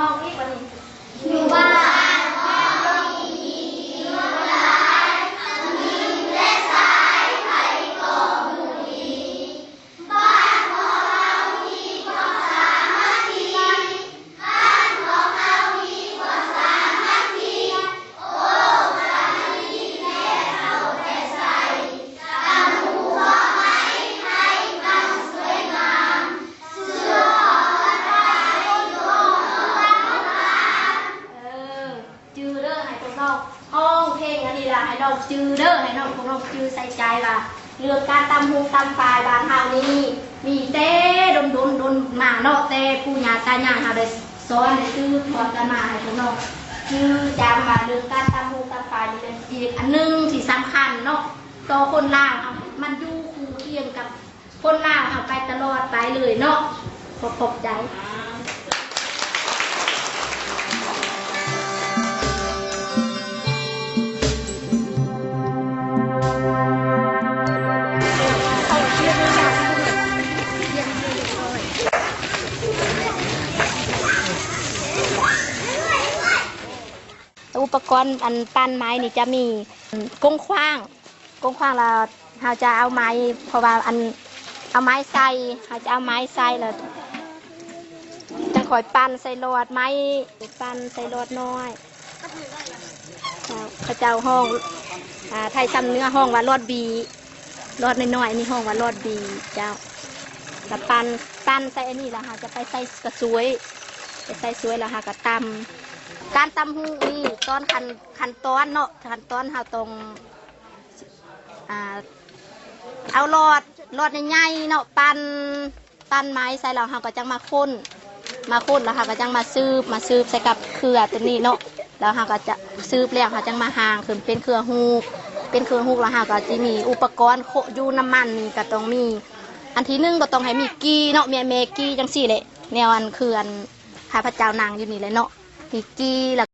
ເຮົາອີກບັດນີ້ ຢູ່ບ້ານຂອງເຮົາມີຫີນຫຼວງຫຼາຍ ຍິງແລະຊາຍໃຜກໍຮູ້ດີ ບ້ານຂອງເຮົາມີຄວາມສາມັກຄີ ເອີ ຈື່ເດີ ໃຫ້ພວກນ້ອງຮ້ອງເພງອັນນີ້ລະ ໃຫ້ນ້ອງຈື່ເດີ ໃຫ້ນ້ອງ ພວກນ້ອງຈື່ໃສ່ໃຈວ່າ ເລື່ອງການຕຳຫູກຕຳຝ້າຍບ້ານເຮົານີ້ ມີແຕ່ດົນໆ ດົນມາເນາະ ແຕ່ປູ່ຍ່າຕາຍາຍເຮົາໄດ້ສອນ ໄດ້ສືບທອດກັນມາໃຫ້ພວກນ້ອງຈື່ຈຳວ່າ ເລື່ອງການຕຳຫູກຕຳຝ້າຍນີ້ແມ່ນອີກອັນໜຶ່ງທີ່ສຳຄັນເນາະ ຕໍ່ຄົນລາວເຮົາ ມັນຢູ່ຄູ່ຄຽງກັບຄົນລາວເຮົາໄປຕະຫຼອດໄປເລີຍເນາະ. ຂໍຂອບໃຈ. ອຸປະກອນອັນປັ້ນໄມ້ນີ້ຈະມີກົງຂວາງ ກົງຂວາງລະ ເຮົາຈະເອົາໄມ້ ເພາະວ່າອັນ ເອົາໄມ້ໃສ່ ເຮົາຈະເອົາໄມ້ໃສ່ລະ ຈັ່ງຄ່ອຍປັ້ນໃສ່ຫຼອດໄມ້ ປັ້ນໃສ່ຫຼອດນ້ອຍ ເຈົ້າ ເຂົາເຈົ້າຮ້ອງ ອາ ໄທຊຳເໜືອຮ້ອງວ່າຫຼອດບີ ຫຼອດນ້ອຍໆ ອັນນີ້ຮ້ອງວ່າຫຼອດບີ ເຈົ້າ ລະປັ້ນ ປັ້ນໃສ່ອັນນີ້ລະ ເຮົາຈະໄປໃສ່ກະຊວຍ ໄປໃສ່ຊວຍລະເຮົາກະຕຳ ການຕຳຫູກນີ້ ຕອນຂັ້ນ ຂັ້ນຕອນເນາະ ຂັ້ນຕອນເຮົາຕ້ອງ ອ່າ ເອົາຫຼອດ ຫຼອດໃຫຍ່ໆເນາະ ປັ້ນ ປັ້ນໄມ້ໃສ່ແລ້ວ ເຮົາກໍຈັ່ງມາຄົນ ມາຄົນແລ້ວເຮົາກໍຈັ່ງມາສືບ ມາສືບໃສ່ກັບເຄືອໂຕນີ້ເນາະ ແລ້ວເຮົາກໍຈະສືບແລ້ວ ເຮົາຈັ່ງມາຮ່າງຂຶ້ນເປັນເຄືອຫູກ ເປັນເຄືອຫູກແລ້ວ ເຮົາກໍຊິມີອຸປະກອນໂຄະຢູ່ນ້ຳມັນນີ້ ກໍຕ້ອງມີ ອັນທີໜຶ່ງກໍຕ້ອງໃຫ້ມີກີ່ເນາະ ແມ່ ແມ່ກີ່ຈັ່ງຊີ້ແຫຼະ ແນວອັນຄືອັນຂ້າພະເຈົ້ານັ່ງຢູ່ນີ້ແຫຼະເນາະ ມີກີ່ແລ້ວ